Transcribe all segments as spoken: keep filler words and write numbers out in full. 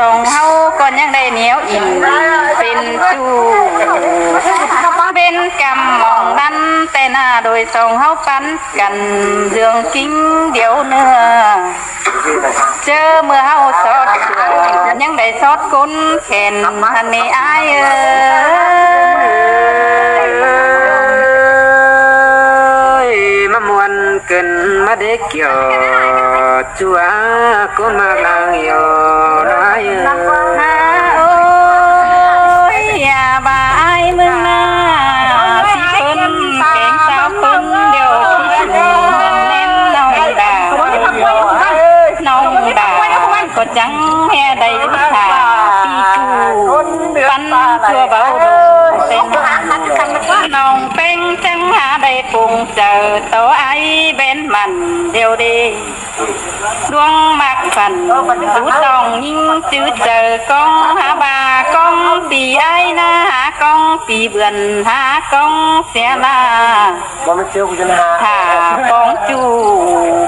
Song ꞌháu ꞌcọ ꞌnhắng đảy ꞌnéo in pên ꞌchu. Pên ꞌcắm mong ꞌnặn ꞌtẹ ꞌna ꞌlới song ꞌháu păn căn dưông king điêu ꞌnưa. ꞌChớ ꞌmưa ꞌháu sót ꞌchưa ꞌnhắng đảy sót ꞌcốn khen hăn ꞌnị ải ơi. ꞌMá ꞌmuôn ꞌcứn ꞌmá đé kiẻo ꞌchua ꞌcốn ꞌmặc ꞌláng ꞌhiêu ꞌlái ơi. Ôi, ya ꞌva ải ꞌmướng ꞌna, ꞌpi ꞌcốn kéng ꞌsáo ꞌcốn điêu ꞌpi ꞌchu ꞌmắn ꞌnén ꞌnọng đả. ꞌNọng đả ꞌcọ chắng ꞌhê đảy thả ꞌpi ꞌchu păn ꞌchua báu đôn tên. ꞌNọng ꞌPéng chắng hả đảy pông chaư tó ải ꞌvén mẳn điêu đê. ꞌLuống ꞌmặc phăn dú tỏng ꞌnhính chứ chaư ꞌcóng hả ꞌva ꞌcóng ꞌpi ải ꞌna hả ꞌcóng ꞌpi bươn hả ꞌcóng sia ꞌla. Thả ꞌcóng ꞌchu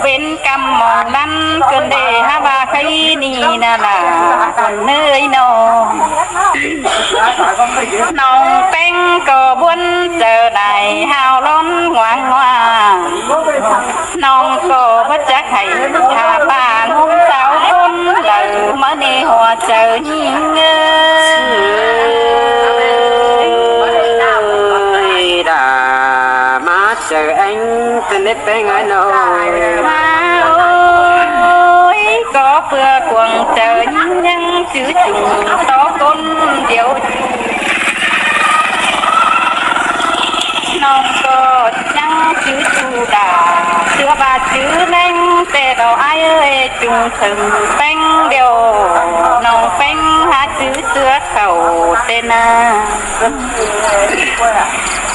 ꞌvến ꞌcắm mong ꞌnặn ꞌcứn đê hả ꞌva khay ꞌnị ꞌna lả ꞌcốn ꞌnới ꞌnọ. ꞌNọng ꞌPéng ꞌcọ ꞌbuôn chaư đảy hao lón ngoang ngoa. ꞌNọng ꞌcọ báu chắc hảy hả ꞌva ꞌngúm ꞌsáo ꞌcốn đaư ꞌmá ꞌnị hua chaư ꞌnhính ơi. Đả ꞌmá chaư ꞌéng ꞌcứn đé ꞌPéng ải ꞌnọ. Hả ơi, ꞌcọ ꞌpưa cuông chaư ꞌnhính ꞌnhắng chứ ꞌchu tó ꞌcốn điêu. ꞌNọng ꞌcọ ꞌnhắng chứ ꞌchu đả, ꞌchưa ꞌva chứ ꞌneng ꞌtẹ ꞌló ải ơi, chung thơng ꞌPéng điêu. ꞌNọng ꞌPéng hả chứ ꞌchưa khảu tên ꞌna.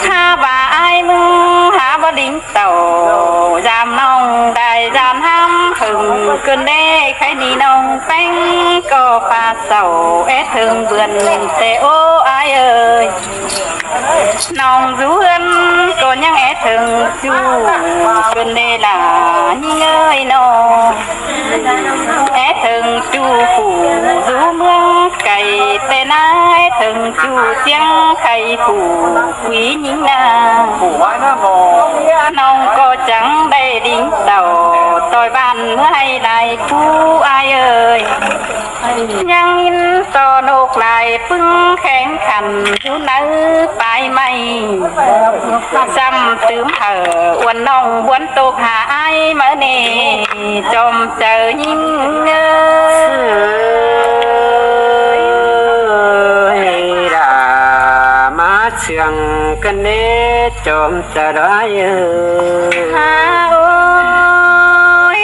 Hả ꞌva ải ꞌmướng hả báu đin tảu, dăm ꞌnọng đảy dăm hẳn hơng ꞌcứn đé khay ꞌnị ꞌnọng ꞌPéng ꞌcọ pha sảu é thơng bươn ꞌtẹ ố ải ơi. ꞌNọng dú ꞌhướn ꞌcọ ꞌnhắng é thơng ꞌchu ꞌcứn đé lả ꞌnhính ơi ꞌnọ. É thơng ꞌchu phủ dú ꞌmướng cay ꞌtẹ ꞌna, é thơng ꞌchu ꞌsiếng khay phủ quí ꞌnhính ꞌna. ꞌNọng ꞌcọ chắng đảy đin tảu ꞌtoi ꞌván ꞌmưa ꞌhạy lai phú ải ơi. ꞌNhắng ꞌnhính ꞌto ꞌnộc lai ꞌpứng khéng khăn dú ꞌnáư pay ꞌmạy. Dăm tứm hảư uôn ꞌnọng ꞌbuôn tốc hả ải ꞌmá ꞌnị chom chaư ꞌnhính ơi. Đả ꞌmá ꞌsướng ꞌcứn đé chom chaư ꞌló ải ơi. Hả ơi,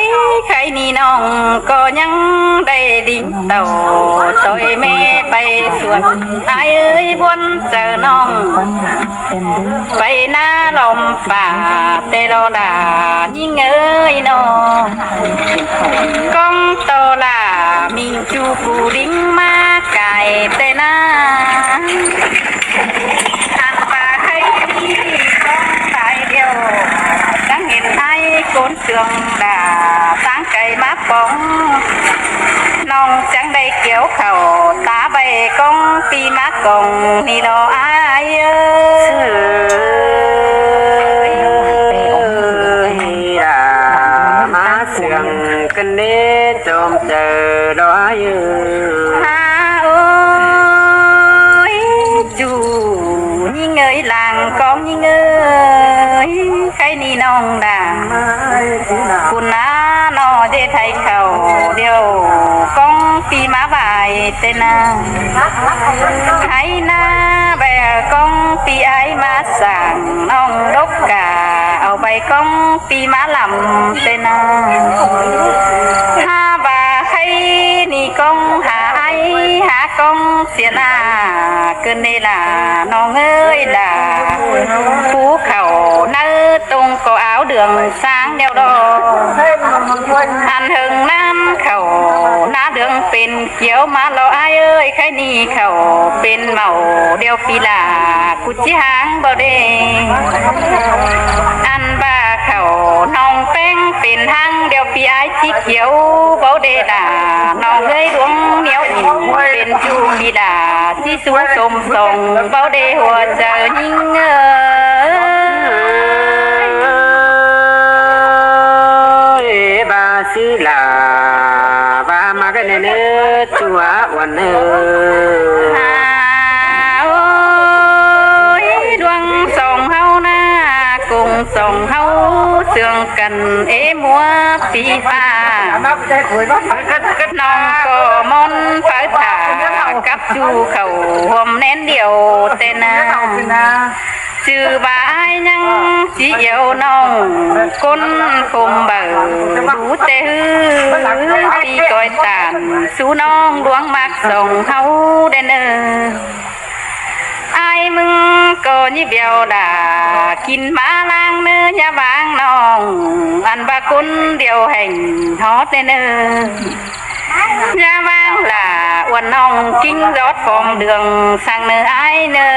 khay ꞌnị ꞌnọng ꞌcọ ꞌnhắng đảy đin tảu ꞌtoi ꞌme pay suôn ải ơi, ꞌbuôn chaư ꞌnọng pay ꞌná lom pả ꞌtẹ ꞌló lả ꞌnhính ơi ꞌnọ. ꞌCóng ꞌto lả ꞌmí ꞌchu cu đin ꞌmá cai ꞌtẹ ꞌna. Ăn ꞌva khay ꞌcóng tai điêu, chắng hên ải ꞌcốn sương đả ꞌsáng cai ꞌmá póng. ꞌNọng chắng đảy kiẻo khảu tá ꞌvạy ꞌcóng ꞌpi ꞌmá cỏng ꞌnị ꞌnọ ải ơi. Đả ꞌmá ꞌsướng ꞌcứn đé chom chaư ꞌló ải ơi. Hả ơi, ꞌchu ꞌnhính ơi, lăng ꞌcóng ꞌnhính ơi, khay ꞌnị ꞌnọng đả cun ꞌná ꞌnọ ꞌdệt hảư khảu điêu ꞌcóng ꞌpi ꞌmá ꞌvạy ꞌtẹ ꞌna. Hảư ꞌna ꞌvạy ꞌcóng ꞌpi ải ꞌmá sảng ꞌnọng đốc cả, au ꞌvạy ꞌcóng ꞌpi ꞌmá lăm ꞌtẹ ꞌna. Hả ꞌva khay ꞌnị ꞌcóng hả ải hả ꞌcóng sia ꞌna, ꞌcứn đé lả ꞌnọng ơi lả. Phú khảu ꞌnáư tông ꞌcọ áo đường sáng đeo đo. Ăn hơng ꞌnặn khảu ꞌná đường pên kiẻo ꞌmá ꞌló ải ơi, khay ꞌnị khảu pên mảu điêu ꞌpi lả. Cu ꞌchí háng báu đê. Ăn ꞌva khảu ꞌnọng ꞌpéng pên háng điêu ꞌpi ải ꞌchí kiẻo báu đê lả ꞌnọng ơi, ꞌluống ꞌnéo Pên ꞌchu ꞌpi đa ꞌchí sú sôm song báu đé hua chaư ꞌnhính ơi. Ơi, ba ꞌsứ lả, ba ꞌmá ꞌcọ ꞌnị ꞌnớ, ꞌchu a uôn ơi. Hả ơi, ꞌluống song ꞌháu ꞌna, ꞌcốn song ꞌháu ꞌsướng căn ế ꞌmứa ꞌpi ꞌpá. ꞌNọng ꞌcọ ꞌmôn pháư thả cắp ꞌchu khảu ꞌhuôm ꞌnén điêu ꞌtẹ ꞌna. ꞌChư ꞌva ải ꞌnhắng ꞌchí yeo ꞌnọng ꞌcốn khôm báu đu ꞌtẹ ꞌhứ, ꞌpi ꞌcoi tản sú ꞌnọng ꞌluống ꞌmặc song ꞌháu đé ꞌnớ. Ải ꞌmứng ꞌcọ ꞌnị bẻo đa kin ꞌmá ꞌláng ꞌnớ ꞌnhá ꞌváng ꞌnọng, ăn ꞌva ꞌcốn điêu hẻng hót ꞌnớ ꞌnớ. ꞌNhá ꞌváng lả uôn ꞌnọng ꞌkính rót phom đường săng ꞌnớ ải ꞌnớ.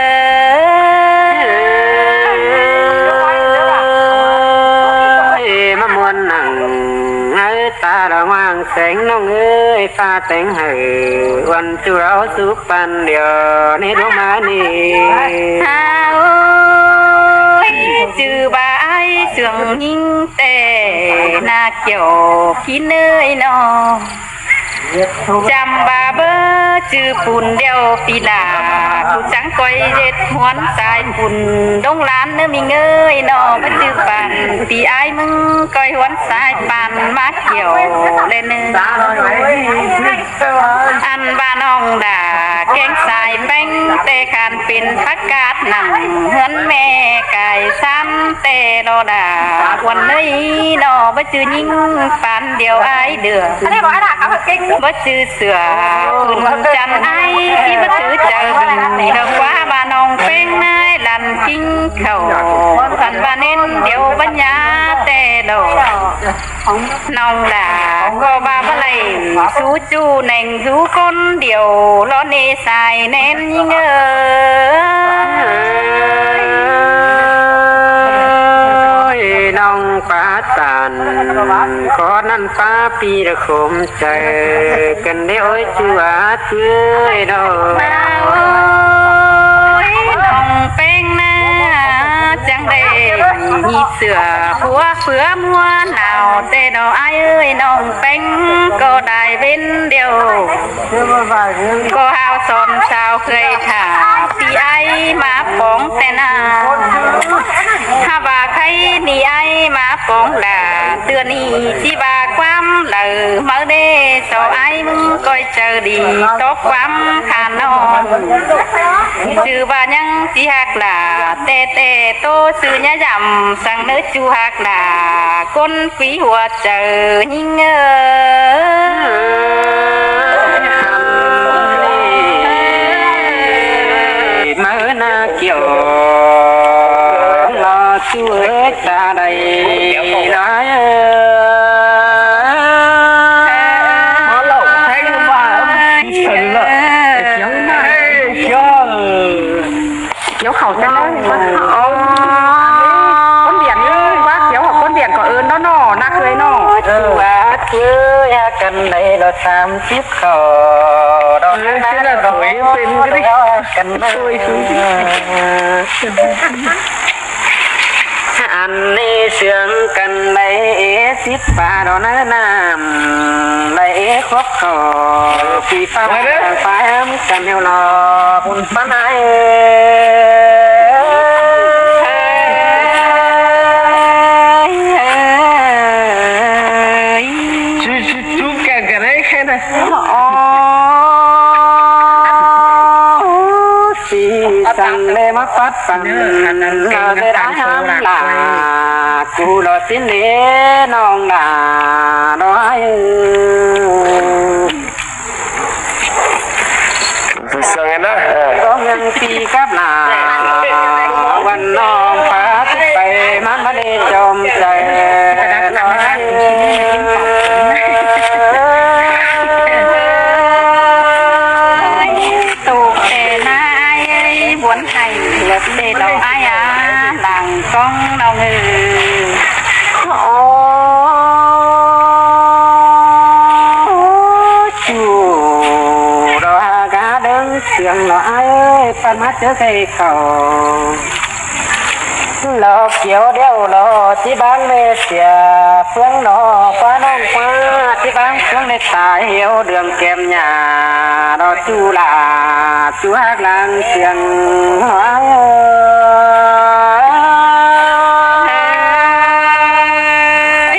Ơi, ꞌmá ꞌmuôn nẳng ải ta đa ꞌnguang seng ꞌnọng ơi, ꞌpá téng hảư uôn ꞌchu ꞌháu sú păn điêu ꞌnị ꞌluống ꞌmá ꞌnị. Hả ơi, ꞌchư ꞌva ải ꞌsướng ꞌnhính ꞌtẹ ꞌna kiẻo kin ơi ꞌnọ. Chăm ꞌva báu ꞌchư pun điêu ꞌpi đa, ꞌchu chắng ꞌcoi ꞌdệt huốn sai pun đông lan ꞌnớ ꞌmí ơi ꞌnọ, báu ꞌchư păn ꞌpi ải ꞌmứng ꞌcoi huốn sai păn ꞌmá kiẻo ꞌlẹo ꞌnớ. Ăn ꞌva ꞌnọng đa kéng sai ꞌpéng ꞌtẹ khăn pên phác ꞌcát nẳng ꞌhướn ꞌme cai sán ꞌtẹ lo đa uôn ơi ꞌnọ, báu ꞌchư ꞌnhính păn điêu ải đưa. Báu ꞌchư sửa pun chăn ải ꞌchí báu ꞌchư chaư đưa. ꞌQuá ꞌva ꞌnọng ꞌpéng ꞌnái lăn ꞌkính khảu, ăn ꞌva ꞌnến điêu báu ꞌnhá ꞌtẹ lo. ꞌNọng đa ꞌcọ ꞌva báu đảy sú ꞌchu nẻng dú ꞌcốn điêu lo ꞌnị sai ꞌnén ꞌnhính ơi. Ơi, ꞌnọng ꞌpá tản khót ꞌnặn ꞌpá ꞌpi đa khôm chaư căn đé ôi ꞌchu a ꞌchư ơi ꞌnọng. Ôi, ꞌnọng ꞌpéng ꞌna chắng đảy ꞌnị sửa phua phứa ꞌmứa nảo ꞌtẹ ꞌnọ ải ơi, ꞌnọng ꞌpéng ꞌcọ đảy bến điêu. ꞌCọ hao son sao khơi thả ꞌpi ải ꞌmá póng ꞌtẹ ꞌna. Hả ꞌva khay ꞌnị ải ꞌmá póng đa, ꞌtưa ꞌnị ꞌchí ꞌva ꞌquám đaư máư đé, so ải ꞌmứng ꞌcoi chaư đi tók ꞌquám khả ꞌnọng. ꞌChư ꞌva ꞌnhắng ꞌchí ꞌhặc lả ꞌtẹ ꞌtẹ ꞌtố ꞌsứ ꞌnhá dăm săng ꞌnớ ꞌchu ꞌhặc lả ꞌcốn pí hua chaư ꞌnhính ơi. Máư ꞌna kiẻo lo ꞌchu ơi ta đảy đái ơi. Kiẻo khảu ꞌtẹ ꞌnớ. Ơ, ꞌcốn Việt ꞌnớ, ꞌquá kiẻo khảu ꞌcốn Việt ꞌcọ ơn ꞌnọ ꞌnọ, ꞌnặc ꞌhới ꞌnọ. Ơ. Ơ, căn đảy lo tam síp khảu. Đó, ơ, ꞌnạ, ꞌnạ, đó, đó, căn đảy. Ăn ꞌnị sương căn đảy ế síp pá đó ꞌnớ ꞌnặm, đảy ế khóp khảu, pí pá, pá ám căn heo lo, bun pá nai. Ơ, ơ, ơ. Chú, chú, chú, cái, cái đấy, cái này. Ơ, ơ, ơ. ꞌSị săng đé ꞌmá pắt păng, ꞌnớ, khả năng ꞌnớ, kinh đé ngắn đá khăn sô hám lạ lạ, quay. Cu lo sín đé ꞌnọng đa, đó ai ơi. Sương ꞌnớ, ơ. Có ngăn pi cắp lạ, ꞌvặn ꞌnọng phá tức pay, mắm ꞌmá đé chom chaư, đó ai ơi. Tụ ꞌtẹ ꞌna ai ơi, buôn hảy lợt ꞌtẹ đó ai á, làng cong ꞌnọng ơi. Ô, chủ Sương lo ai ơi, păn mát chớ khay khảu. Lo kiêu điêu lo, tí báng mê sia, phương lo, khóa nong khóa, tí báng phương lê tài hiếu, đường kèm nhà, lo chu là, chu hác lang sương, lo ai ơi. Ôi,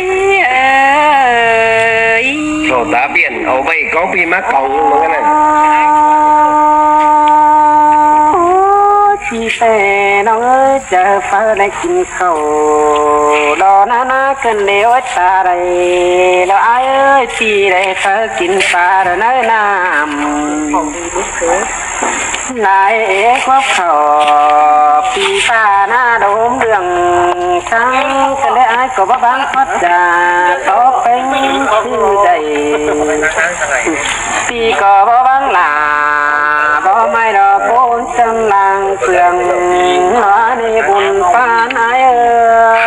ôi. Khảu tá biển, au ꞌvạy có pi mắc còng ꞌmướng ꞌnặn. Ôi, ꞌchí ꞌtẹ ꞌnọng ơi, chaư phaư đảy kin khảu. Lo ꞌná ꞌná cơn đê ôi ta đảy. Lo ai ơi, ꞌchí đảy phaư kin pha đảy ꞌnớ ꞌnặm. Lai ế khuốp khảu, pi pha ꞌná đốm đường. Sáng cơn đê ai ꞌcọ báu báng khuốp chả, tó péng sư đảy. Pi ꞌcọ báu báng lả, báu ꞌmạy lo bốn chân làng phường, lo ꞌnị bun phan ai ơi.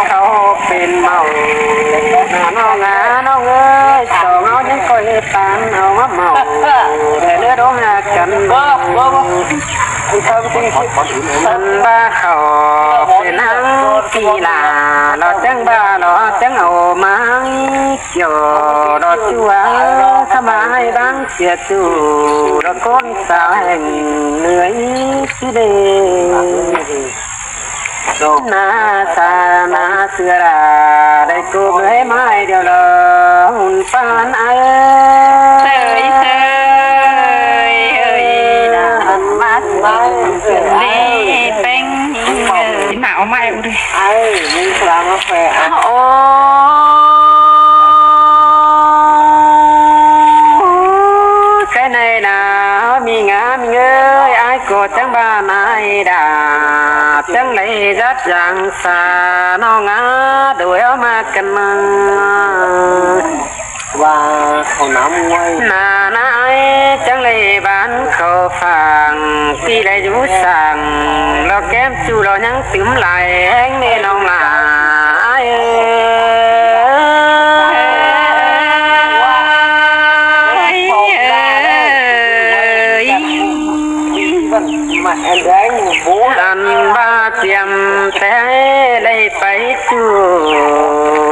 Khảu pên mảu, ꞌnọng ꞌnọng ơi, song ꞌnọng ꞌnhắng ꞌcoi tan ꞌnọng mảu, ꞌlẹo ꞌlứa đô hák căn. Ăn ꞌva khảu pên ꞌnhắng ꞌpi lả, lo chắng ꞌva lo chắng au ꞌmá kiêu, lo ꞌchua ꞌkhắm ꞌmá ꞌhại báng sia ꞌchu, lo ꞌcốn sa hẻng ꞌnưới ꞌchí đê. ꞌNá sa ꞌná sưa đa, đảy ꞌcọ ꞌmới ꞌmá điêu lo, hủn phan ai ơi. Sơi, sơi, ơi, đa, ꞌmá sơi, đi, péng, đi, nảo mai, ui. Ai, ꞌmứng slam ꞌmá khoe, ai. Ôi, cái này là ꞌmí ngá ꞌmí ơi, ai ꞌcọ chắng ꞌva nai đa, chắng đảy dắt dáng sa ꞌnọng ꞌnạ, đuổi áo mạc căn măng. ꞌVa khảu ꞌnắm ꞌnguôi. ꞌNạ ꞌnạ ơi, chắng đảy bán khảu phang, ꞌpi đảy dú sang, lo kém ꞌchu lo ꞌnhắng tứm lai, ꞌhéng ꞌnê ꞌnọng lả ai ơi. Ăn ꞌva chiêm té đảy pay ꞌchu,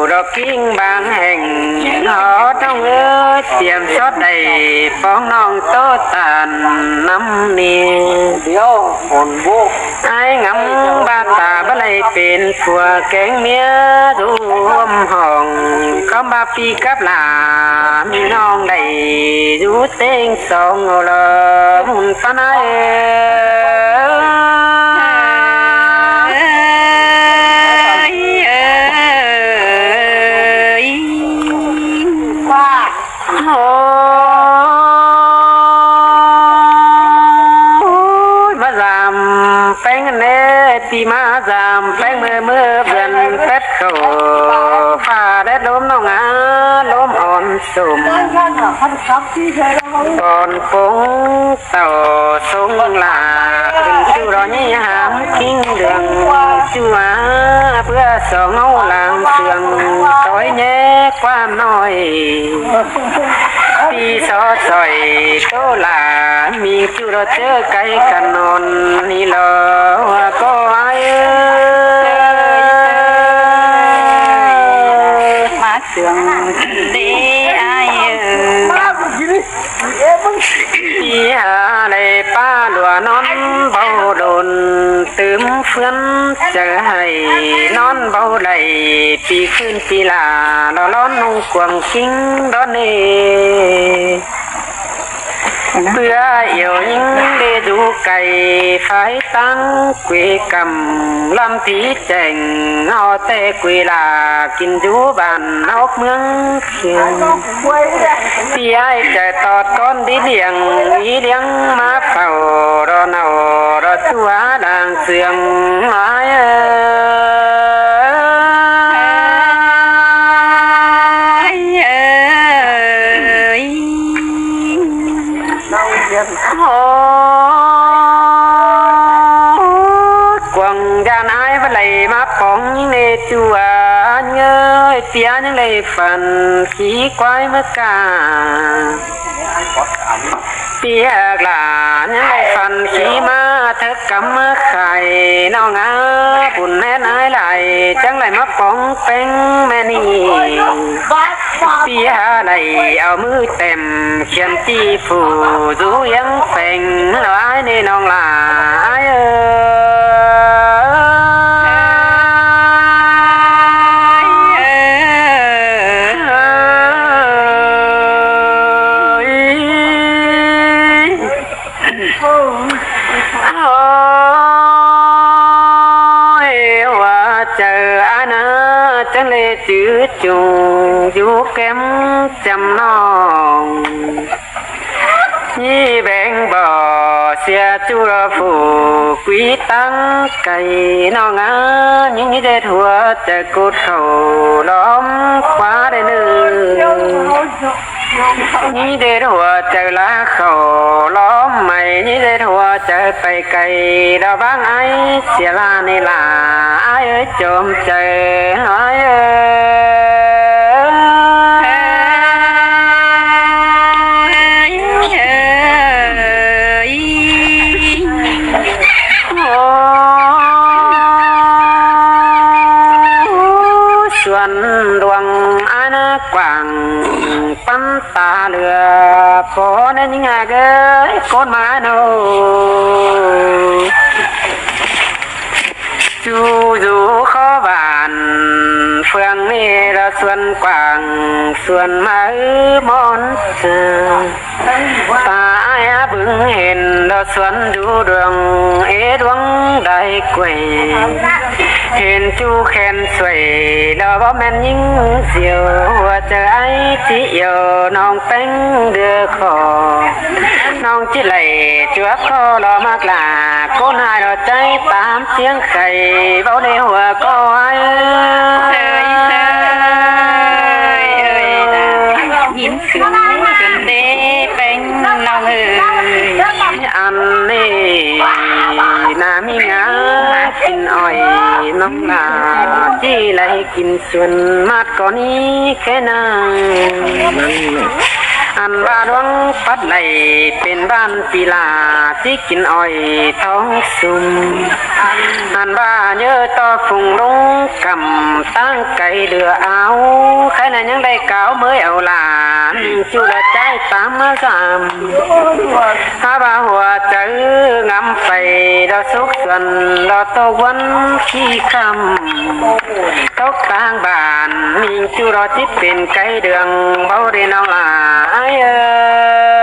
lo king bang hẻng, hót ꞌnọng ơi, chiêm sót đảy, póng ꞌnọng ꞌtố tản ꞌnắm ꞌnị. Điêu, hôn bố. Ai ngắm ꞌva ta báu đảy pên phua kéng ꞌmía, dú ꞌhuôm hỏng, ꞌcắm ꞌva ꞌpi cắp lả, ꞌmí ꞌnọng đảy dú ꞌtếng song au lo, hủn phan ai ơi. Ôi, ꞌmá dăm péng ꞌnê, ꞌpi ꞌmá dăm péng ꞌmưa ꞌmưa bươn pét khảu, pha đét ꞌlốm ꞌnọng ꞌnạ, ꞌlốm ón sôm. Còn pông tảu sông lạ, kin ꞌchu lo ꞌnhí hám king đường, ꞌchu á, bưa song ꞌngáu làng sương, tói nhé ꞌquám ꞌnọi. ꞌPi so sỏi ꞌtố lả, ꞌmí ꞌchu lo ꞌchớ cay căn ón, ꞌnị lo ꞌcọ ai ơi. Má sương đi ai ơi. ꞌPi hả đảy ꞌpá lua ꞌnón báu đôn, tứm ꞌphướn chaư hảy ꞌnón báu đảy, ꞌpi khưn ꞌpi lả lo lón ꞌnung cuông king đón ê. Bưa iẻo ꞌnhính đê dú cay phái táng quê căm, ꞌlắm thí chẻng ꞌhọ ꞌtẹ quê lả kin dú bản ốc ꞌmướng. ꞌPi ai chaư tót ꞌcón đi liêng, đi liêng ꞌmá phảu, ꞌro nảu ꞌro ꞌchua đang sương ai ơi. Ôi, cuông dản ải ꞌva đảy ꞌmá pong ꞌnị ꞌchu ꞌnhắng ơi, ꞌpi ꞌnhắng đảy phăn khí quái ꞌmá ca. ꞌPi ꞌhặc lả ꞌnhắng đảy phăn khí ꞌmá thớc cắm ꞌmá khai ꞌnọng ꞌná, bun ꞌmen ải lai chắng đảy ꞌmá pong ꞌpéng ꞌmen ꞌnị. ꞌPi ꞌhặc đảy au ꞌmứ tẻm khiên ꞌchí phủ dú ꞌhiếng pheng lỏ ải ꞌnị ꞌnọng lả ải ơi. Ôi, ꞌhua chaư ải ꞌná chắng ꞌlế chứ chung dú kém chăm ꞌnọng. ꞌNhí béng bò sia ꞌchu ꞌlọ phủ quí ꞌtáng cay ꞌnọng ꞌná, ꞌnhí ꞌdệt ꞌhua chaư cốt khảu lóm ꞌquá đảy ꞌnưng. ꞌNhí ꞌdệt ꞌhua chaư ꞌlạ khảu lóm mai, ꞌnhí ꞌdệt ꞌhua chaư pay cay đỏ ꞌváng ải sia ꞌlạ ꞌnị lả ải ơi, chôm chaư ải ơi. Ôi, suôn luông ải ꞌná quảng ꞌpắn ta lưa, ꞌcốn ꞌnhắng ꞌhặc ơi, ꞌcốn ꞌmá ꞌnụ. ꞌChu dú khó bản phường ꞌnị lỏ suôn quảng, suôn ꞌmá ư ꞌmón chaư. Ta ải ꞌhặc bưng hên lỏ suôn dú đuông, ế đuông đảy quảy. Hên ꞌchu khen suối lỏ báu ꞌmen ꞌnhính diêu, ꞌhua chaư ải ꞌchí iêu ꞌnọng ꞌpéng đưa khỏ. ꞌNọng ꞌchí đảy chuốp khó lỏ ꞌmặc lả, ꞌcốn ải lỏ ꞌchái tám ꞌchiếng khay, báu đảy ꞌhua ꞌcọ ải. Ơi, ơi, ơi, ơi, ơi, ơi, ơi, ơi, ơi, ơi, ơi, ơi, ơi, ơi, ơi, ơi, ơi, ꞌnhính sương cơn đế ꞌpéng ꞌnọng ơi. Ăn ꞌnị ꞌná ꞌmí ngá kin ỏi ꞌnọng lả, ꞌchí đảy kin suôn ꞌmát ꞌcọ ꞌnị khé ꞌnăng. Ăn ꞌva đuông pắt đảy pên bản ꞌpi lả, ꞌchí kin ỏi thong sum. Ăn ꞌva ꞌnhớ ꞌto phung ꞌlống căm ꞌtáng cay đưa au, khái ꞌnặn ꞌnhắng đảy cáo ꞌmới au lả, ꞌchu lỏ ꞌchái tám ꞌmá dăm. Hák ꞌva ꞌhua chaư ngắm pay lỏ súc suôn lỏ tô ꞌguốn ꞌchí khăm. Tốc ꞌtáng bản ꞌmí ꞌchu lỏ ꞌchí pên cay đường báu đảy ꞌnọng lả ải ơi.